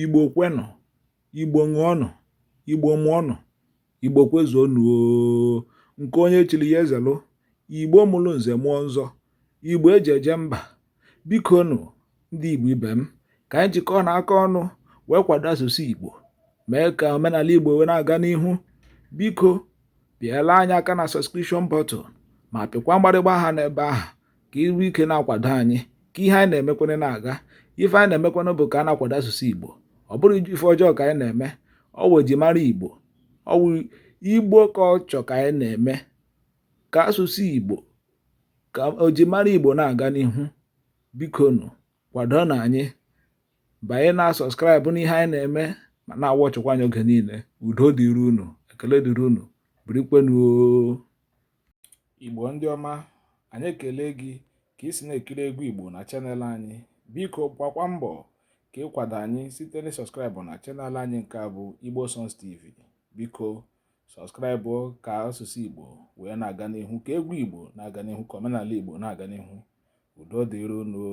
Igbo kwenụ, Igbo ṅụọnụ, Igbo mụọnụ, Igbo kwezuonụ oo. Nke onye chiri ya ezelụ, Igbo mụrụ nze mụọ nzọ, Igbo eji eje mba. Bikonụ ndị Igbo ibe m, ka anyị jikọọ na aka ọnụ wee kwado asụsụ Igbo, mee ka omenala Igbo wee na-aga n'ihu. Biko pịala anyị aka na subscription button ma pịkwa mgbarịgba aha n'ebe ahụ ka i nwee ike na-akwado anyị ka ihe anyị na-emekwanụ na-aga. Ife anyị na-emekwanụ bụ ka a na-akwado asụsụ Igbo. Ọ bụrọ ife ọjọọ ka anyị na-eme, ọ wụ ejimara Igbo, ọ wụ Igbo culture ka anyị na-eme ka asụsụ Igbo, ka ojimara Igbo na-aga n'ihu. Bikonụ kwadonụ anyị, banye na subscribe n'ihe anyị na-eme ma na-awatchịkwa anyị oge niile. Udo dịrị unu, ekele dịrị unu, birikwenu. Igbo ndị ọma, anyị ekele gị ka ị si na-ekiri egwu Igbo na channel anyị. Biko gbakwa mbọ ka ị kwado anyị site na subscribe na channel anyị nke a bụ Igbo Songs TV. Biko subscribe ka asụsụ Igbo wee na-aga n'ihu, ka egwu Igbo na-aga n'ihu, ka omenala Igbo na-aga n'ihu. Udo dịrị unu.